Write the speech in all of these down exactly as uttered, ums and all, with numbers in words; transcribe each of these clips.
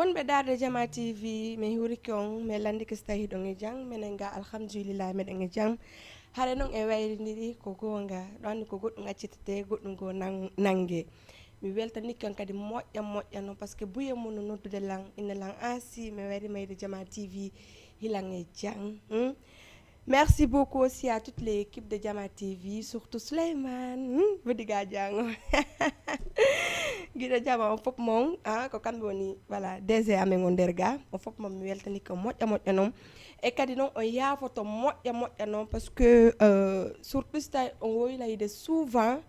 Wonɓe daarde Jama T V, mi hiwrike on, mi landike si tawi hiɗon e jam, menen ga alhamdulillahi meɗen e jam. Hare non e wayrindiri ko goonga, ɗo anndi ko goɗɗum accitetee, goɗɗum goo nan-, nannge. Mi weltanike on kadi moƴƴa moƴƴa non, parce que buye mun no noddude lan, inna lan ansi, mi wayri mayde Jama T V, hilan e jam. Hmm? Merci beaucoup aussi à toute l'équipe de Jama T V, surtout Souleymane, hmm, Bodiga Jango. Giɗo Jama on fof mon, ah, ko kamɓe woni, voilà, D G amen on nder ga. On fof mon mi weltani ko moƴƴa moƴƴa non. E kadi non on yaafoto moƴƴa moƴƴa non, parce que, euh, surtout si tawi on woylayde souvent,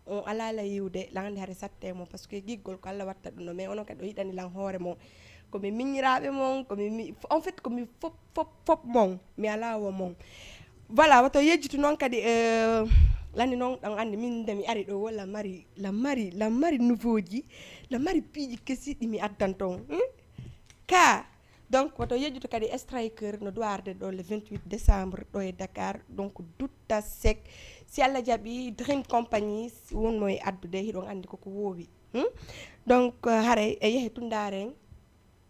on alaa la yiwde, lan anndi hare satte mo, parce que giggol ko Alla watta ɗum ɗo, mais onon kadi o yiɗani lan hoore mon. Ko mi miñiraaɓe mon, ko mi, mi, en fait, ko mi fop, fop, fop mon, mi alaa wo mon. Voilà, woto yejjitu noon kadi, eh, lani noon, ɗon anndi min nde mi ari ɗo, wo la mari, la mari, la mari nouveauji, la mari piiji kesi ɗi mi addanto on. Hmm? Ka, donc, woto yejjutu kadi Striker no duwarde ɗo le vingt-huit décembre ɗo e Dakar. Donc, Dutta Seck, si Allah jaɓi, Dream Company won mo e addude, hiɗon anndi koko woowi. Hmm? Donc, euh, haray e yehe tun ndaaren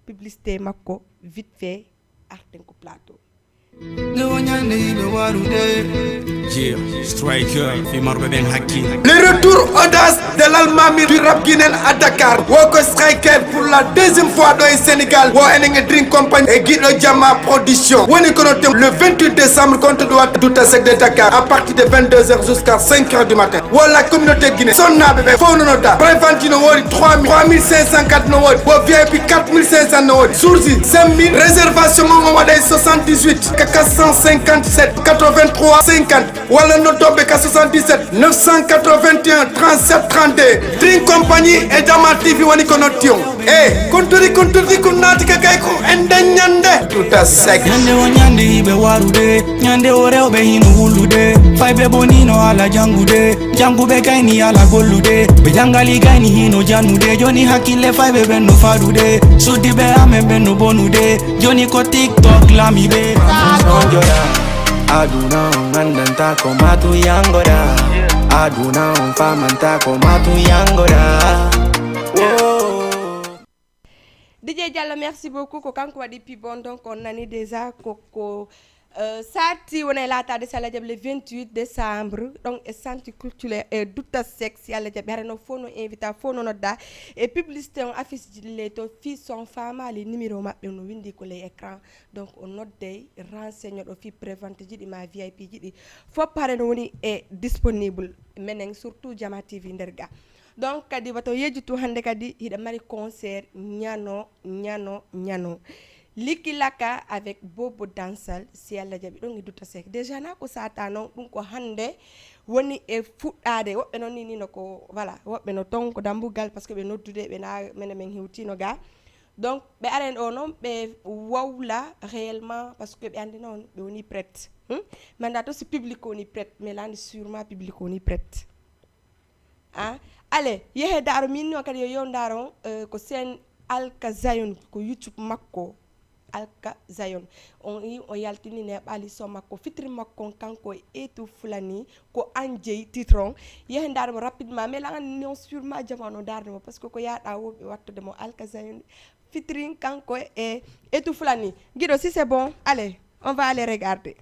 publicité makko vite fait, arten ko plateau. Nde wonande yiɓe warude. Yeah, Striker, fi marɓe ɓen hakkil. Le retour audace de l'almami du rap guinéen à Dakar. Woko Striker pour la deuxième fois ɗo e Sénégal. Wo enen e Dream Company e Giɗo Jama Production. Woni kono tem le vingt-huit décembre, compte de Dutta Seck de Dakar à partir de vingt-deux heures jusqu'à cinq heures du matin. Wo la communauté Guinée. Sonnaaɓe ɓe fof no nodda. Prévente no woodi trois mille, trois mille cinq cent quatre no woodi. Wo V I P quatre mille cinq cents no woodi. Sursi cinq mille. Réservation on o waɗa e soixante-dix-huit quatre cent cinquante-sept quatre-vingt-trois cinquante. Walla noddooɓe ka soixante-dix-sept neuf cent quatre-vingt-un trente-sept trente-deux. Dream Company e Jama T V woni ko notti on. Eh, konturi, konturi, kun naati ka kay ko en nden ñande. Dutta Seck. Ñande o ñande yiɓe warude, ñande o rewɓe hino wullude. Fayɓe bonino ala jangude, janguɓe kayni ala gollude. Ɓe jangali gayni hino jannude, joni hakkille fayɓe ɓen no faɗude. Suddiɓe amen ɓen no bonude, joni ko TikTok lami ɓe. Sonjora, aduna on andanta ko matu yangoda. Aduna on famanta ko matu yangoda. Whoa. D J Diallo, merci beaucoup. Ko kanko waɗi pibon, donc on nani déjà ko, ko, euh, sati wona e laataade si Allah jaɓi le vingt-huit décembre, donc e centre culturel e Dutta Seck si Allah jaɓi. Hare no fof no invita, fof no nodda. E publicité on affiche ji ɗi ley to, fii si on faamaali numéro maɓɓe no winndi ko ley écran. Donc on noddey renseigno ɗo fii prévente ji ɗi ma V I P ji ɗi. Fof hare no woni e disponible. Menen surtout Jama T V nder ga. Donc, kadi, woto yejjitu hannde kadi, hiɗa mari concert ñano, ñano, ñano. Liki Laka avec Bobo Dansal, si Allah jaɓi, ɗon e Dutta Seck. Déjà, na ko sata non, ɗum ko hannde woni e fuɗɗaade. Woɓɓe non ni, ni no ko, voilà, woɓɓe no ton ko dambugal, parce que ɓe noddude, ɓe na, mene men hewtino ga. Donc, ɓe aren ɗo non, ɓe wawla réellement, parce que ɓe anndi non, ɓe woni prête. Hmm? Manda to si public woni prête, mais landi sûrement public woni prête. Ah, ale, yehe ndaaro, min non kadi yo, yo ndaaro, eh, ko seen Alka Zion, ko YouTube makko, Alka Zion. On i, o yaltini neɓali son makko, fitiri makko on kanko e Etu Fulani, ko an jeyi titre on. Yehe ndaaro mo rapidement, mais la non sûrement jama no ndaarde mo, parce que ko yaaɗa wo ɓe wattude mo Alka Zion, fitiri kanko e Etu Fulani. Giɗo, si c'est bon, allez, on va aller regarder.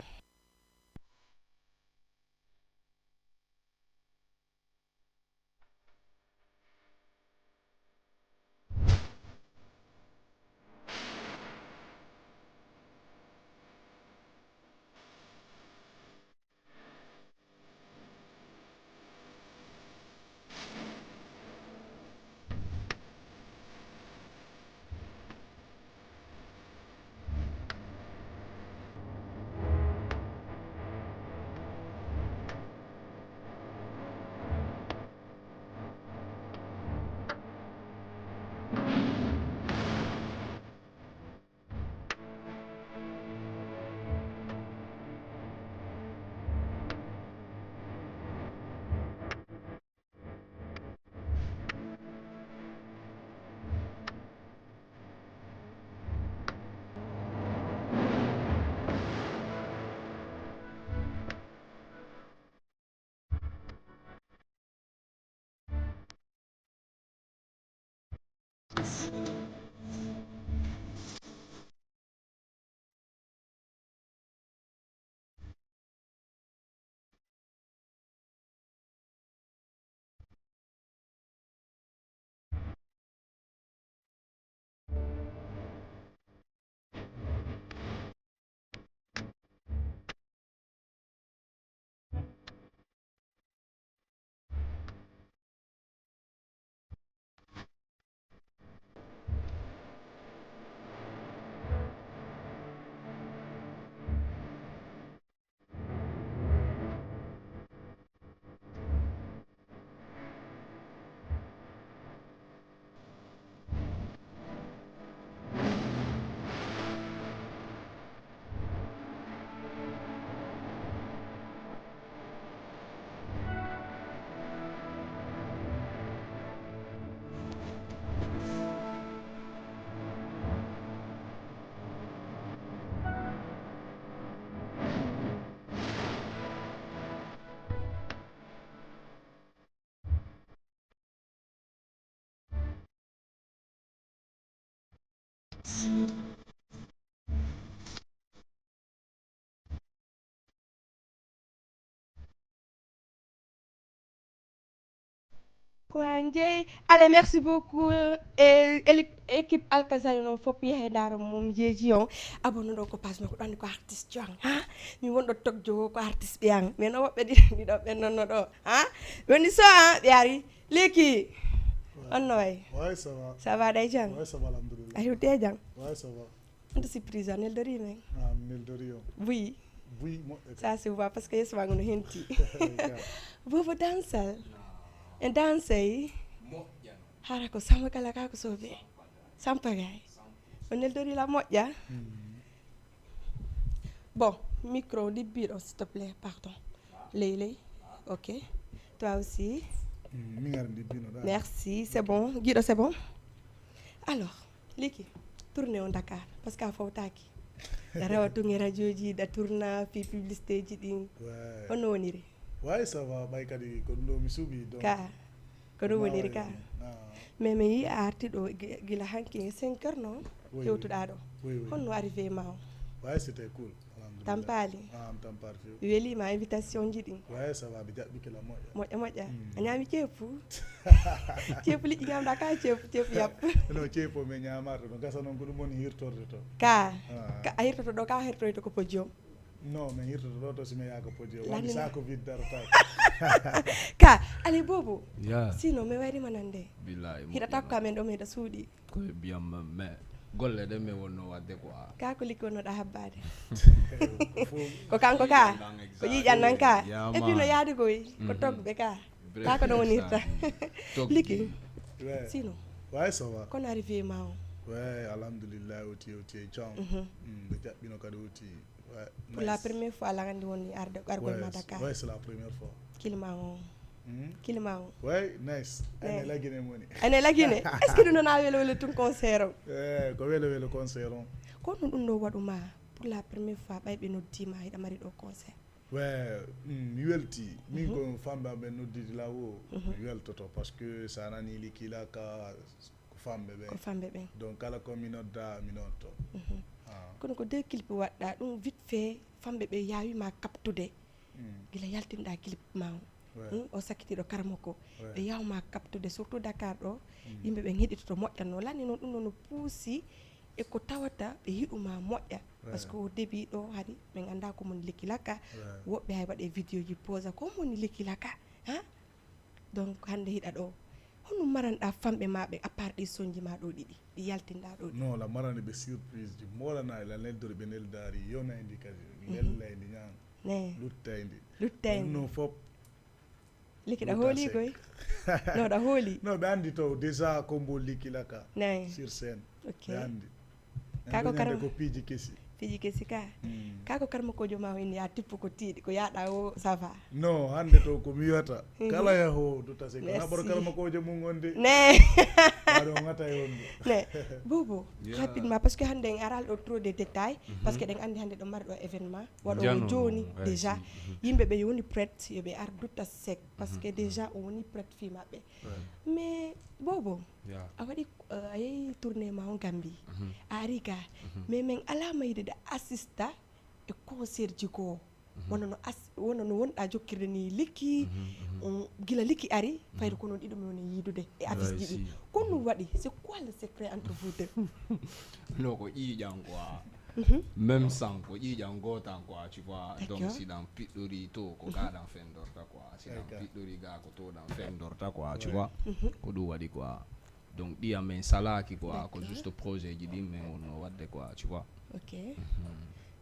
Point J. Allez, merci beaucoup. Et, et l'équipe Alkazari, non, faut pas y aller dans mon J J, hein. Abonné donc au page, non, on est quoi, artiste, tu vois, hein? Mais on doit talk, Joe, quoi, artiste, bien. Mais non, on peut dire, on doit, non, non, non, hein? On est ça, hein, bien, Liki. On est. Ouais, ça va. Ça va, Daïdjan? Ouais, ça va, alhamdoulilah. Ayo, Daïdjan. Ouais, ça va. Honto surprise a neldori men? Ah, mi neldori on. Buy. Buy moƴƴa ka. Ça se voit parce que yeeso maa ngon no henti. Ka. Bobo dansal. E dansay. Moƴƴa no. Hara ko sama kala ka ko sobe. Sampa gay. O neldori la moƴƴa. Hmm. Bon, micro libbiɗo, s'il te plaît, pardon. Ley ley. Ok. Toi aussi. Hmm, mi ngara libbiɗo da. Merci, c'est bon. Guido, c'est bon. Alors, Liki, tournée on Dakar, parce que a fawtaaki. Da rewa tun e radio ji, da tourna fi publicité ji ɗin. Ouais. Honno woniri? Ouais, ça va, ɓay kadi ko ɗum ɗo mi suuɓi, donc. Ka, ko ɗum woniri ka. Ah. Mais mi yi a arti ɗo gi-, gila hanki e cinq heures, non? Oui, oui. Hewtuɗaa ɗo. Oui, oui. Honno arrivé ma o? Ouais, c'était cool. Alhamdulillah. Tampaali. Ah, mi tampaali few. Mi welii ma invitation ji ɗin. Ouais, ça va, mi jaɓɓike la moƴƴa. Moƴƴa, moƴƴa. Mm. A ñaami ceepu? Ceepu liƴƴi ñaamɗaa ka ceepu, ceepu yapp. Non, ceepu o mi ñaamarta. No gasa non ko ɗum woni hirtorde to. Ka, ah. Ka a hirtoto ɗo, ka a hirtoyto ko podium? Non, mi hirtoto ɗo to si mi yaha ko podium. Woni saako vide darata. Ka, allez Bobo. Yeah. Sinon, mi wayri ma nande. Billahi, hiɗa moƴƴa takko non. Amen ɗo mi hiɗa suuɗi. Ko e biyam man, mais golle ɗen mi wonno wadde quoi. Ka ko Liki wonnoɗa habbaade? Ko kanko ka? Ko ƴiiƴan nan ka? Yeah, et puis no man. Yaadi koy, ko togɓe ka. Ka ko no wonirta? Toggi. Liki. Ouais. Sinon. Ouais, ça va. Kono arrivé ma o? Ouais, alhamdulillah, oti, oti, e jam. Mhm. Mm, ɓe jaɓɓino kadi oti. Ouais, pour la nice. Première fois, la ngandi woni arde, argol ma Dakar. Ouais, c'est la première fois. Climat on. Hmm? Climat on. Ouais, nice. Ane la Guinée moni. Ane la Guinée. Est-ce que ɗum nana welo welo tun concert on? Eh, ko welo welo concert on. Kono ɗum ɗo waɗu ma pour la première fois, ɓay ɓe noddi ma, hiɗa mari ɗo concert. Ouais, mm, mi welti. Min ko famɓe am ɓe noddidi la wo, mi weltoto parce que sa nani Liki la ka ko famɓe ɓen. Ko famɓe ɓen. Donc kala ko mi nodda, mi noddo. Mhm. Ah. Kono ko deux clip waɗɗa, ɗum vite fait, famɓe ɓe yaawi ma captude. Mm. Gila yaltinɗa clip ma o. Ouais. Hmm, o sakkitiiɗo Karamoko. Ouais. Ɓe yaawi ma captude, surtout Dakar ɗo, mm, yimɓe ɓen heɗitoto moƴƴa no. Lani noon ɗum ɗo no puusi e ko tawata ɓe yiɗu ma moƴƴa. Ouais. Parce que au début ɗo hari, min annda ko mon Liki la ka. Ouais. Woɓɓe hay waɗe vidéo ji posa ko mon Liki la ka. Ha? Donc, hannde hiɗa ɗo, honno maranɗa famɓe ma ɓe, à part ɗi sonji ma ɗo ɗiɗi, ɗi yaltinɗa ɗo ɗiɗi? Non, la marani ɓe surprise ji, molana la neldori ɓe neldari, yonayndi kadi, mhm, lellayndi ñaan, ne, luttayndi. Luttayndi. Ɗum non fop, Liki ɗa hooli koy? Non, ɗa hooli? Non, ɓe anndi to, déjà, combo Liki la ka, ne, sur scène. Ok. Ɓe anndi. Ka ko karam- ko piiji kesi. Piiji kesi ka. Mm. Ka ko Karamokoojo ma o inni, a tippu ko tiiɗi, ko yaaɗa o, ça va. Non, hannde to ko mi wiyata. Mhm. Kala yaho do tase ko na ɓoro Karamokoojo mum on de. Ne. Aɗo ngata e on de. Ne. Bobo, yeah, rapidement, parce que hannde en aral ɗo trop de détails, mhm, parce que ɗen anndi hannde ɗo mari ɗo événement, waɗo jooni déjà. Mhm. Yimɓe ɓe yoni prête, yo ɓe ar dutta sec, parce que déjà o woni prête fii maɓɓe. Ouais. Mais Bobo, yeah, a waɗi, uh, a yehi tournée ma on Gambie. Mhm. A ari ga. Mhm. Mais min alaa mayde da assista e concert ji goo. Mhm. Wona no as-, wona no wonɗa jokkirde ni Liki, mhm, mhm, on, gila Liki ari, mhm, fayde ko non ɗiɗo mi woni yiidude e affiche ji ɗi. Ouais, si. Ko ɗum waɗi, c'est quoi le secret entre vous deux? Non, ko ƴiiƴan quoi. Mhm. Même sans ko ƴiiƴan gootan quoi, tu vois. D'accord. Donc, si ɗan piɗɗori to, ko, mhm, ka ɗan fendorta quoi. Si ɗan, d'accord, piɗɗori ga ko to ɗan fendorta quoi, tu vois. Mhm. Ko ɗum waɗi quoi. Donc, ɗi amen salaaki quoi, ko, d'accord, juste projet ji ɗin min wonno waɗde quoi, tu vois. Ok. Mhm.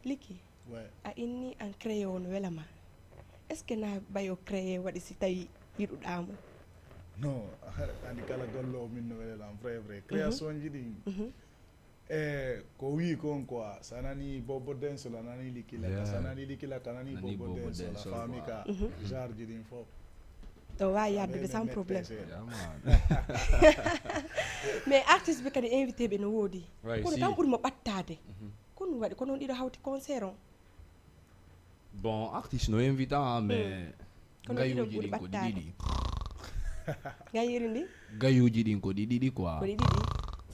Liki, ouais, a inni an créé on wela ma. Est-ce que na bayo créé waɗi si tawi yiɗuɗaa mo? Non, andi kala golle o min no welela am, vrai, vrai. Mhm. Création ji ɗin. Mhm. E ko wi kon quoi, sa nani Bobo Denso la, nani Liki la ka, yeah, sa nani Liki la ka, nani Bobo Denso la, famille ka, mhm, genre ji ɗin fof. O waawi yahdude sans problème. Yeah, man. Mais artiste ɓe kadi invité ɓe no woodi. Ouais, kono si. Kam ɓuri mo ɓattaade. Mhm. Ko ɗum waɗi, ko non ɗiɗo hawti concert on. Bon, artiste no invité, ah, mais, hmm, kono ɗiɗo gayuuji ɓuri ɗin ko ɗi ɓattaade. Ɗiɗi. Gayiri ndi? Gayuuji ɗin ko ɗi ɗiɗi quoi. Ko ɗi ɗiɗi.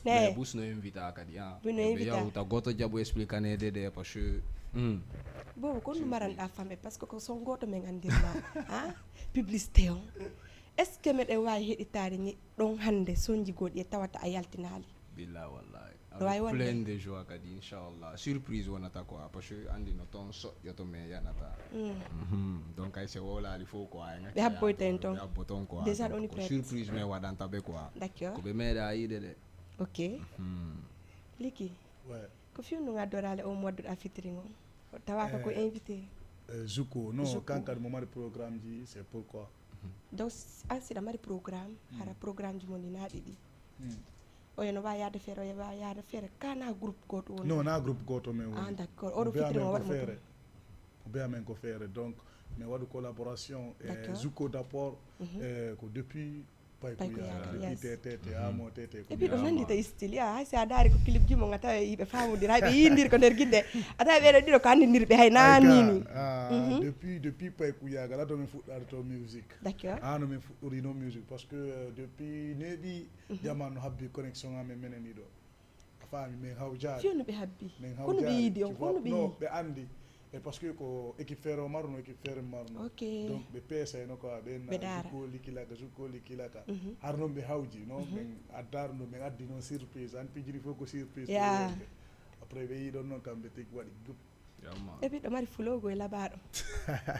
Mais Bus no invita kadi, ah. Bus no invita. Yawta goto jaɓu explicaneede de, parce que, hmm. Bobo, ko honɗum maranɗaa famɓe? Parce que ko son gooto men anndirnoo, ah, publicité on. Est-ce que meɗen waawi heɗitaade ni ɗon hannde sonji goɗɗi e tawata a yaltinaali? Billah wallahi. No waawi wonde? Avec plein de joie kadi, inchallah. Surprise wonata quoi, parce que anndi no ton soƴƴoto mais yanata. Mm. Mhm. Donc, ay se wowlaali fof quoi, ay ɓe habboyta en ton. Ɓe habbo ton quoi. Déjà, donc, on est ko prêt. Surprise mais waɗanta ɓe quoi. D'accord. Ko ɓe meeɗa yiide de. Ok. Mhm. Liki. Ouais. Ko fii no ngaddoraale o mois de fitiri ngon? Tawa ka ko invité. Eh, Zuko, non, Zuko. Kan kadi mo mari programme ji, c'est pourquoi. Donc, an siɗa mari programme, hara programme ji mon ɗi na ɗiɗi. Hmm. Oyo no waawi yaade feere, oyo waawi yaade feere, ka na groupe gooto woni? Non, na groupe gooto men woni. Ah, d'accord. Oɗo fitiri mo waɗa mo feere. Mo beya men ko feere. Donc, mi waɗu collaboration, eh, D'accord. Zuko d'abord, eh, ko depuis Paykuyaaga, Paykuyaaga, depuis yes. Tete, Amo Tete, ko Et puis, ɗo nanndi to style, ya, hay si a ndaari ko clip ji mon, a tawa yiɓe faamondira, hay ɓe yiyindiri ko nder gidde. A tawa ɓeeɗo ɗiɗo ko anndindirɓe, hay na Ay, ka, nini. Ah, depuis, depuis Paykuyaaga, la to min fuɗɗaade to music. D'accord. Ah, no min fuɗɗori no music, parce que, euh, depuis neeɓi, jamaa no habbi connexion amen menen ɗiɗo. A faami, min hawjaali. Fii no ɓe habbi? Min hawjaali, tu vois. Ko no ɓe yiidi on? Ko no ɓe yiidi? Non, ɓe anndi. E parce que ko équipe feere o marno, équipe feere marno. Ok. Donc, ɓe peesayno quoi, ɓe na Zuko Likilaka, Zuko Likilaka. Mhm. Har non ɓe hawji, non? Mhm. Min addaar no, min addi non surprise. An pijiri fof ko surprise. Ya. Après, ɓe yiɗon non kamɓe tigi waɗi gup. Et puis, ɗo mari fulogo e labaaɗo.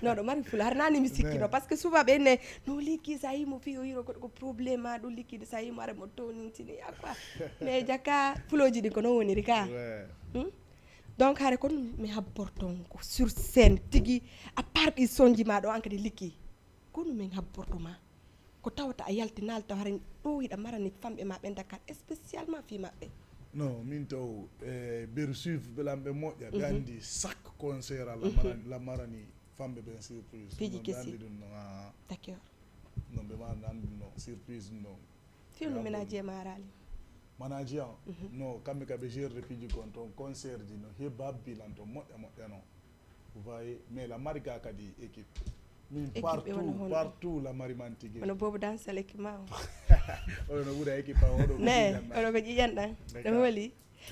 Non, ɗo mari fulo. Har nani mi sikkino. Parce que souvent, ɓe ne, no Liki, sa yimo fii o yiro ko, ko problème ma, ɗum Liki, sa yimo are mo tonin tini, ya quoi. Mais jaka, fuloji ɗin ko non woniri ka. Ouais. Hmm? Donc, hare kon mi habborton ko sur scène tigi, à part ɗi sonji ma ɗo an kadi Liki. Ko no min habborto ma? Ko tawata a yaltinaali taw hare ɗo hiɗa marani famɓe ma ɓen Dakar, spécialement fii maɓɓe. Non, min taw, eh, ɓeru suivre ɓe lan ɓe moƴƴa, ɓe anndi chaque concert a la marani, la marani famɓe ɓen surprise. Piiji kesi. Ɗum non, ɓe anndi ɗum non, ah. D'accord. Non, ɓe ma anndi ɗum non, surprise ɗum non. Fii no ménage e maaraali? Ménage an? Mhm. No, kamɓe ka ɓe gérde piiji kon ton, concert ji no, he babbi lan ton, moƴƴa moƴƴa non. Vous voyez, mais la mari ga kadi équipe. Min équipe ɓe wona partout, honɗum? Partout la mari man tigi. Ono Bobo Dansal équipe ma o. Ono no ɓura équipe an, oɗo ko ne, ƴiƴan ɗan. Oɗo ko ƴiƴan ɗan. D'accord. Ɗum woni.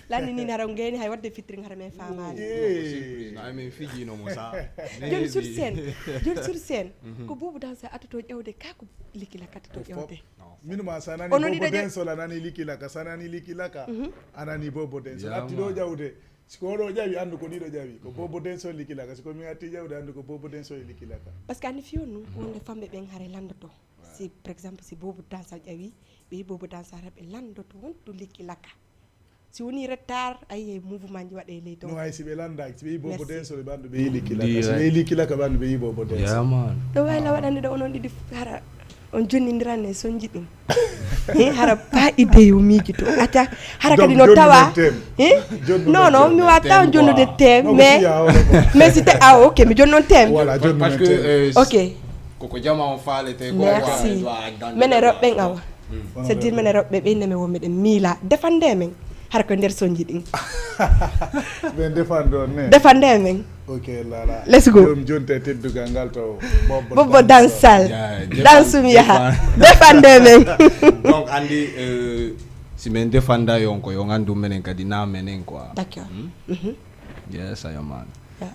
Lanni ni nara ngeni hay wadde fitring hara men faamaali. Eh. No, amen fijino mo sa. Joni sur scène, joni sur scène. Mhm. Ko Bobo Dansal atoto ƴewde, ka ko Likilaka atoto ƴewde. Ko fof. Min ma sa nani Bobo Dansal, a nani Likilaka, sa nani Likilaka, a nani Bobo Dansal. Atti ɗo ƴawde. Si ko oɗo ƴawi, anndu ko ɗiɗo ƴawi. Ko Bobo Dansal Likilaka. Si ko min atti ƴawde, anndu ko Bobo Dansal Likilaka. Parce que anndi fiyo nu, wonde famɓe ɓen hare lanndoto. Si, par exemple, si Bobo Dansal ƴawi, ɓe yi Bobo Dansal hare ɓe lanndoto wontu Likilaka. Si woni retard, ayi e mouvement ji waɗe e ley to. No, hay si ɓe lanndaaki, si ɓe yi Bobo Dansal, ɓe anndu ɓe yi Likilaka. Si ɓe yi Likilaka, ɓe anndu ɓe yi Bobo Dansal. Yeah, man. Ɗo wayla waɗande ɗo onon ɗiɗi hara. On jonnindiran e sonji ɗin. Eh, hara pas idée yo miiji to. Acca, hara kadi no tawa. Eh? Non, non, mi watta on jonnude tem, mais, mais si te, ah, ok, mi jonnon tem. Voilà, jonnumen tem. Parce que, euh, ok. Koko jama on faalete, ko merci. Mene roɓɓen awa. C'est-à-dire mene roɓɓe ɓe ne me wo meɗen miila. Defande men. Hara ko nder sonji ɗin. Ɓen defande on ne. Defande men. Ok, lala. Let's go. Jom jonte teddugal ngal to Bobo Dansal. Dansum yaha. Defande men. Donc, anndi, euh, si men defanda yon ko yon anndu menen kadi na menen quoi. D'accord. Hmm? Mhm. Yes, ayo man. Yeah.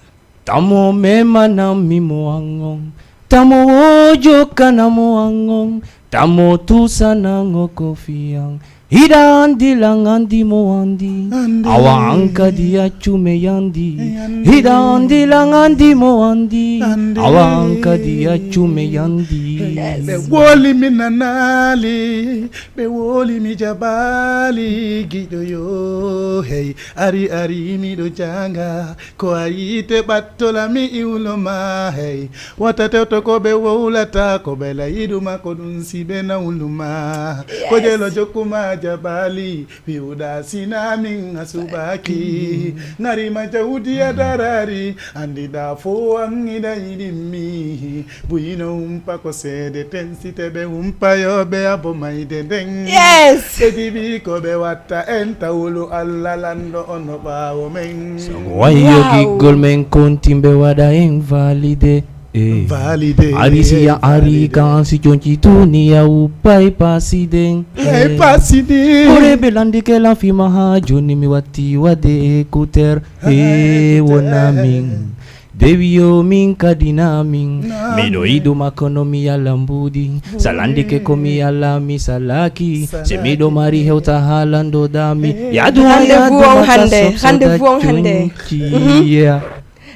Tamo mema na mi mo angon. Tamo wojo kana mo angon. Tamo tusa na ngo kofi an. Hiɗa anndi lan anndi mo anndi. Anndi. Awa an kadi accu me yandi. Yandi. Hiɗa anndi lan anndi mo anndi. Anndi. Awa an kadi accu me yandi. Yes. Ɓe woli mi nanaali, ɓe woli mi jabaali, giɗo yo hey, ari, ari miɗo janga, ko a yiite ɓattola mi iwlo ma hey, wata tewto ko ɓe wowlata, ko ɓe layiɗuma ko ɗum si ɓe nawluma, ko jelo jokkuma jabaali. Piwɗa sina min a suɓaaki, ŋarima jawdi a daraari, anndiɗa fow an hiɗa yiɗimmi. Buyino humpa ko seede ten, site ɓe humpa yo ɓe abo mayde nden. Yes! Ɓe diwi ko ɓe watta en tawlu Alla lanɗo ono ɓaawo men. Songo wayi yo giggol men kontimɓe waɗa en valide. Eh, validé, ari si ya ari validé. Kan si conci tuni ya upai pasiden. Ay pasiden. Kore be landi ke lan fi maha joni mi wati wade écouteur. Eh, wona min. Dewi yo min kadina min. Miɗo idu makono mi yala mbudi. Salandi ke ko mi yala mi salaki. Se miɗo mari hewta halando dami. Yadu rendez-vous on hande, rendez-vous on hande. Mhm. Yeah.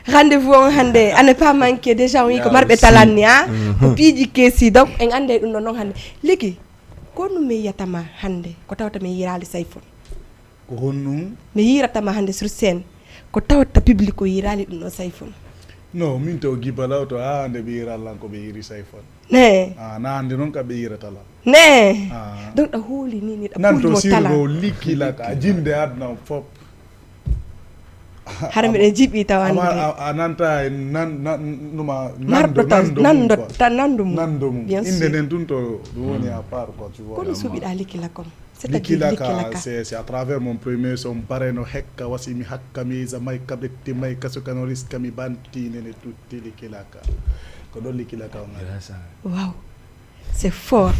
Rendez-vous on hande, à ne pas manquer, déjà on yi ko marɓe talanni, ah. Ko piiji keesi, donc en annday ɗum ɗon non hande. Liki, ko honɗum mi yiyata ma hande, ko tawata mi yiiraali Sayfon? Ko honɗum? Mi yiirata ma hande sur scène, ko tawata public o yiiraali ɗum ɗon Sayfon? No, min to Gibala to, ah, nde ɓe yiiraali lan ko ɓe yiiri Sayfon. Ne. Ah, na hande non ka ɓe yiirata lan. Ne. Ah. Donc ɗa hooli ni, ni ɗa nan to pulmo tala. Sirgo likki la ka, jinde adna fop. Hara miɗen jiɓi tawa. Ama, a, a nanta e nan, nan, numa, marɗo nando, taw, nando mum, nando quoi. Ta-, nando mum. Nando mum. Bien sûr. Inde nden tun to ɗum woni à part quoi, tu vois. Kono suɓiɗa likila kon. C'est-à-dire likila ka, likila ka. C'est, c'est à travers mon premier son, Bareno Hekka, Wasimi Hakka, Miza Mai, Kabeti Mai, Kasukano Riska, Mi Banti, Nene Tutti, likila ka. Ko ɗon likila ka on ari. Yes, sir. Wow. C'est fort.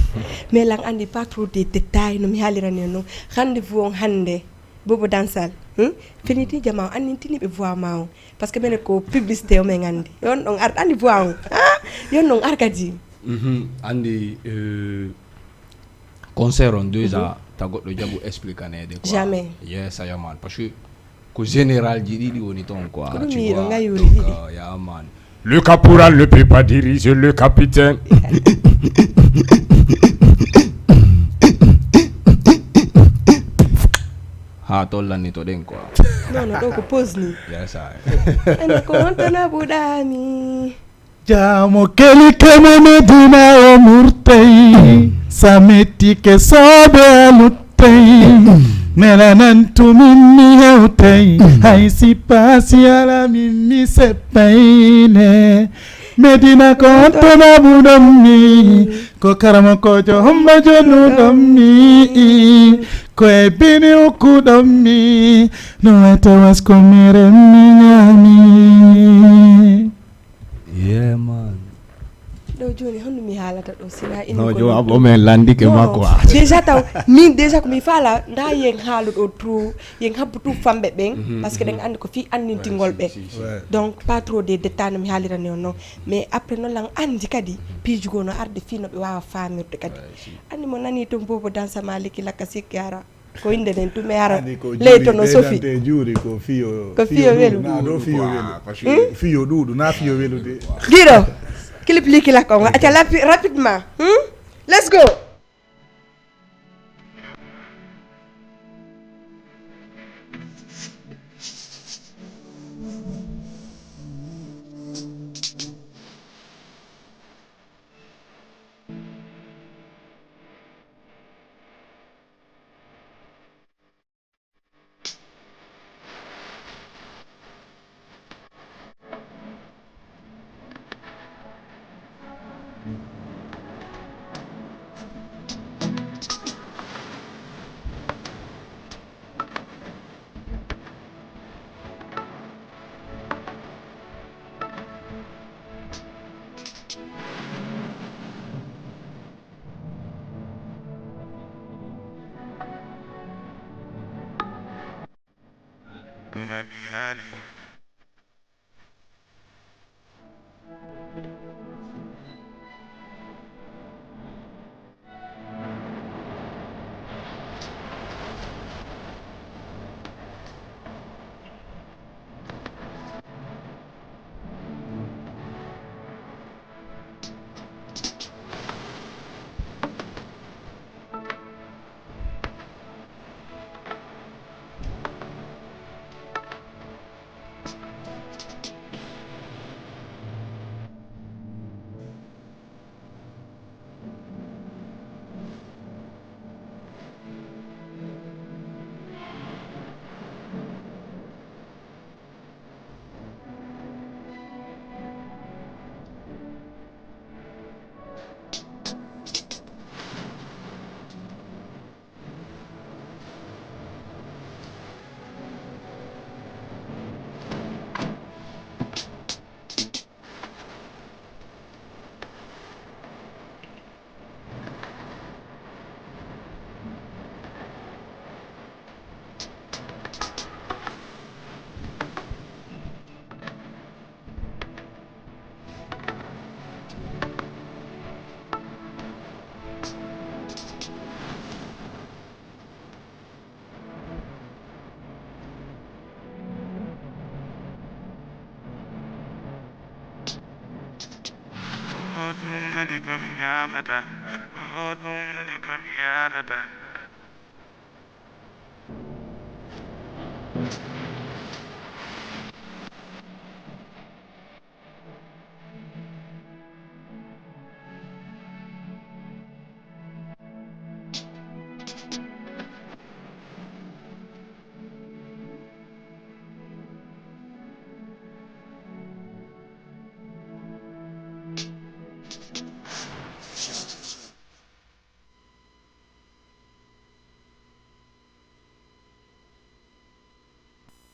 Mais lan andi pas trop de détails no mi haalirani on non. Rendez-vous on hande. Bobo Dansal, hmm? Feniti jama o annintini ɓe voix ma on. Parce que mene ko publicité o men andi. Yon ɗon ar-, andi voix on. Ah, yon ɗon ar kadi. Mhm, andi, euh, concert on déjà, ta goɗɗo jaɓu explicaneede quoi. Jamais. Yes, I am man. Parce que ko général ji ɗiɗi woni ton quoi. Ko ɗum tu yiɗo vois, ngayuri donc, ɗiɗi. Euh, yeah, man. Le caporal ne peut pas diriger le capitaine. Ha tollanni to ɗen quoi. Non, non, ɗo ko pause ni. Yes, I. Ene ko honto naɓuɗami? Jamo keli keme Medina o murtay. Sa metti ke soɓe a luttay. Mela nan tumin mi hewtay. Hay si paasi ala min mi seppayne. Medina ko honto naɓuɗon mi? Ko karamokoojo hombo jonuɗon mi? Ko e bini ukkuɗon mi? No wata was ko meren mi ñaami. Yeah, man. Ɗo jooni, honno mi haalata ɗo, sina inni no, ko jo, abo men landike ma quoi. Déjà taw, min déjà ko mi faala, nda yen haalu ɗo tout, yen habbu tout famɓe ɓen, parce que ɗen andi ko fii annintingol ɓe. Ouais, si, si, si. Ouais. Donc, pas trop de détails no mi haalirani on non. Mais après non, lan andi kadi, piiji goo no arde fii no ɓe waawa faamirde kadi. Ouais, si. Andi mo nani ton Bobo Dansa Maliki Laka Sikki ara. Ko innde nden tun mi ara. Andi ko leyto juuri, no sofi. Ɓeydante juuri ko fiyo, ko fiyo fiyo welu. Ɗuuɗu, na ɗo fiyo quoi, welu. Parce que hmm? Fiyo ɗuuɗu, na fiyo welu de. Giɗo, clip liki la kongo. Acca lapi-, rapidement. Hmm? Let's go.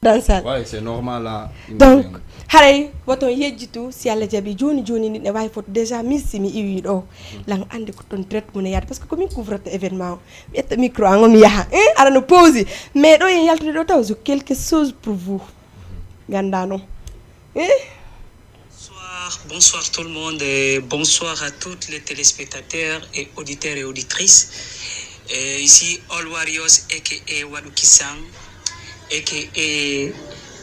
Dansal. Ouais, c'est normal, ah. Donc, haray, woto on yejjitu, si Alla jaɓi, jooni jooni ni, ne waawi foto. Déjà, min si mi iwii ɗoo, lan anndi ko ton direct mun e yaade, parce que ko min couvrata événement o. Mi ƴetta micro an o, mi yaha. Hein? Aɗa no pause. Mais ɗoo, en yaltude ɗoo taw, j'ai quelque chose pour vous. Ganndaa non. Hein? Bonsoir, bonsoir tout le monde et bonsoir à toutes les téléspectateurs et auditeurs et auditrices. Euh, ici All Warriors, A K A Wadou Kissan, A K A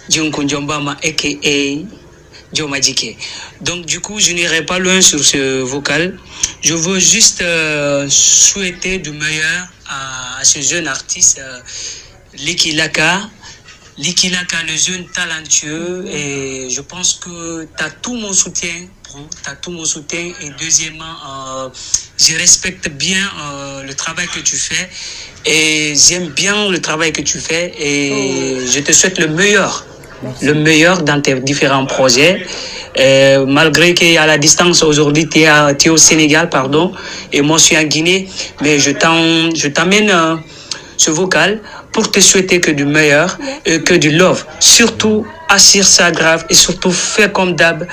Junko Njombama, A K A Jomajike. Donc du coup, je n'irai pas loin sur ce vocal. Je veux juste, euh, souhaiter du meilleur à, à ce jeune artiste, euh, Liki Laka. Liki Laka, le jeune talentueux, et je pense que t'as tout mon soutien, bro. T'as tout mon soutien. Et deuxièmement, euh, je respecte bien, euh, le travail que tu fais. Et j'aime bien le travail que tu fais. Et je te souhaite le meilleur. Le meilleur dans tes différents projets. Euh, malgré qu'à la distance aujourd'hui, tu es à, tu es au Sénégal, pardon, et moi je suis en Guinée, mais je t'en-, je t'amène, euh, ce vocal pour te souhaiter que du meilleur et que du love. Surtout, assure ça grave et surtout fais comme d'hab.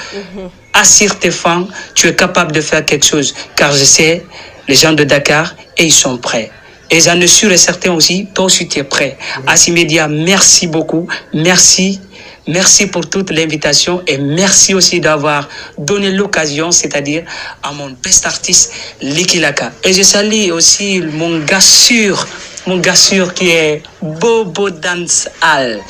Assure tes fans, tu es capable de faire quelque chose. Car je sais, les gens de Dakar, et ils sont prêts. Et j'en suis sûr et certain aussi, toi aussi tu es prêt. Assi Média, merci beaucoup. Merci. Merci pour toute l'invitation et merci aussi d'avoir donné l'occasion, c'est-à-dire à mon best artiste, Liki Laka. Et je salue aussi mon gars sûr, mon gars sûr qui est Bobo Dancehall.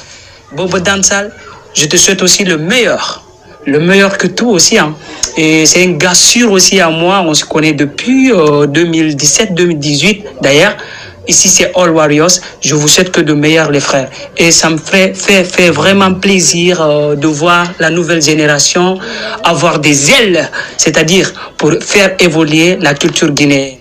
Bobo Dancehall, je te souhaite aussi le meilleur. Le meilleur que tout aussi, hein. Et c'est un gars sûr aussi à moi. On se connaît depuis, euh, deux mille dix-sept, deux mille dix-huit. D'ailleurs, ici c'est All Warriors. Je vous souhaite que de meilleurs, les frères. Et ça me fait, fait, fait vraiment plaisir, euh, de voir la nouvelle génération avoir des ailes, c'est-à-dire pour faire évoluer la culture guinéenne.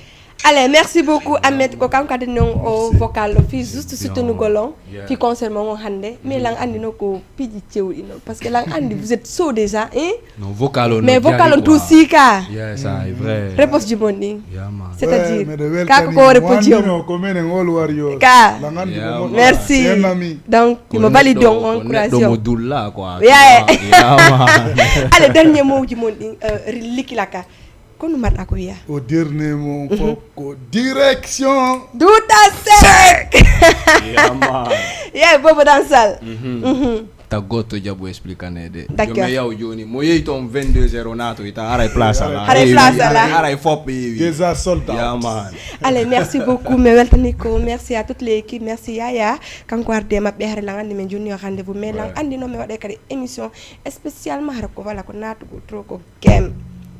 Allez, merci beaucoup, Ahmed. Ko kanko kadi non o vocal o fii juste soutenugol on, fii concert mo on hannde. Mais lan anndi non ko piiji cewɗi non. Parce que lan anndi, vous êtes chaud déjà, hein? Non, vocal on. Mais no vocal on jaaɓi quoi. Tout sika. Yes, ah, c'est vrai. Réponse ji mon ɗin. Yeah, man. C'est-à-dire, ouais, mais de ka ko welcome. Ko réponse ji on. Mo anndi non ko menen All Warriors. Ka. Lan anndi ko mo. Yeah, man. Merci. C'est un ami. Donc, ko mo valide on, encouragé on. Neɗɗo mo dulla quoi. Yeah. Yeah, man. Allez, dernier mot ji mon ɗin, euh, Liki Laka. Ko no mbaɗɗaa ko wiya? Au dernier mot, mhm, fof ko direction. Duta sec. Yeah, man. Yeah, Bobo Dancehall. Mhm. Mhm. Taggo to jaɓu explicaneede. D'accord. Yo mi yaw jooni. Mo yehi toon vingt-deux heures o naatoyta, haray place alaa. Haray place alaa. Haray fof ɓe yeewi. Déjà sold out. Yeah, man. Allez, merci beaucoup. Mi weltanii ko. Merci à toute l'équipe. Merci Yaya. Kanko arde maɓɓe, haray lan anndi min jonni o rendez-vous. Mais lan anndi non mi waɗay kadi émission spécialement hara ko wala ko naatugol trop ko game.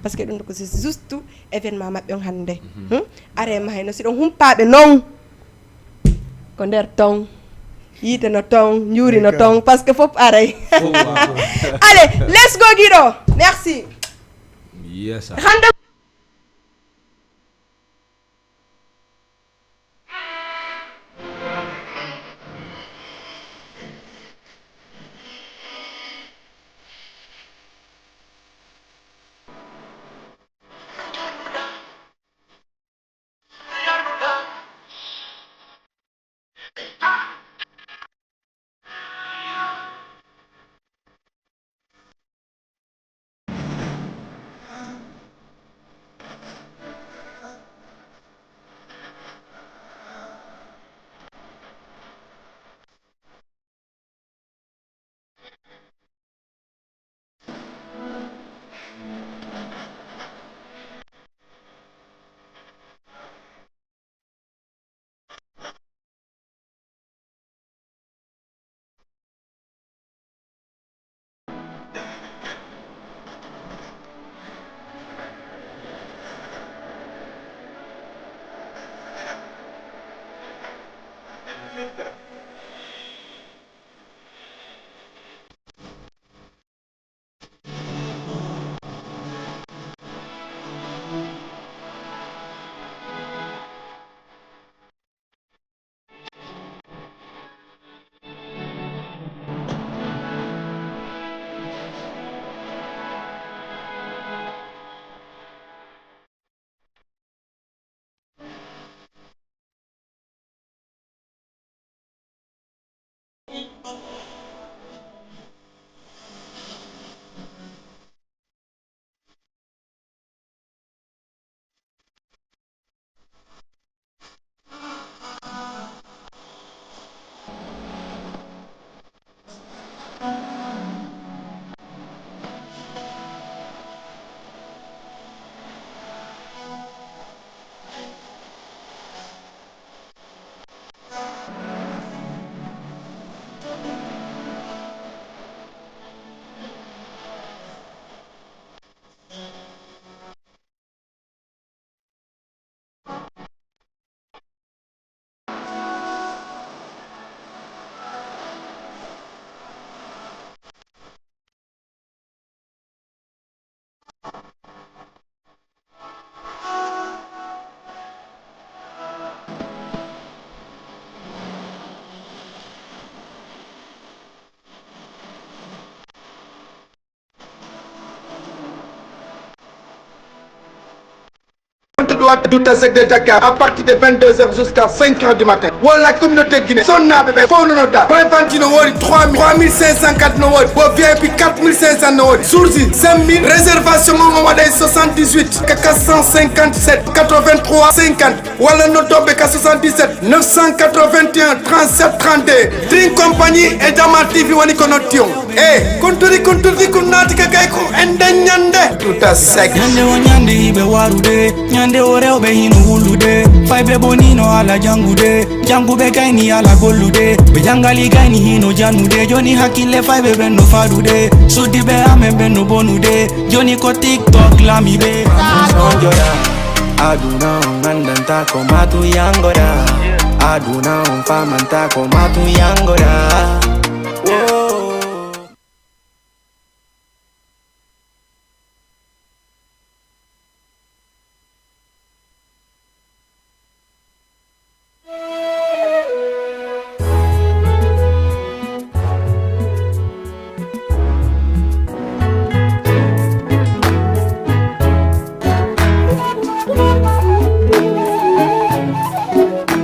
Parce que ɗum ɗo ko c'est juste événement maɓɓe on hannde. Mhm. Hmm? Are ma hayno si ɗon humpaaɓe non. Ko nder ton. Yiite no ton, njuuri no ton, parce que fof aray. Fof aray. Allez, let's go, Guido. Merci. Yes, sir. Rendez-vous. Wata Douta Seck de Dakar, à partir de vingt-deux heures jusqu'à cinq heures du matin. Wala communauté Guinée, sonnaaɓe ɓe fof no nodda. Pré-vente no woodi trois mille, trois mille cinq cent carte no woodi. Ko V I P quatre mille cinq cents no woodi. Jour J cinq mille. Réservation on o waɗay soixante-dix-huit quatre cent cinquante-sept quatre-vingt-trois cinquante. Wala noddooɓe ka soixante-dix-sept neuf cent quatre-vingt-un trente-sept trente-deux. Dream Company e Jamal T V woni ko notti on. E kunturi kunturdi kun naati ka kay ko enden ñande. Douta Seck. Ñande o ñande hiɓe warude, ñande o rewɓe hino wullude. Fayɓe bonino ala jangude, janguɓe kayni ala gollude. Ɓe jangali kayni hino jannude, joni hakkille fayɓe ɓen no fadude. Suddiɓe amen ɓen no bonude, joni ko TikTok lami ɓe. Sonjora, aduna on andanta ko matu yangora. Aduna on famanta ko matu yangora.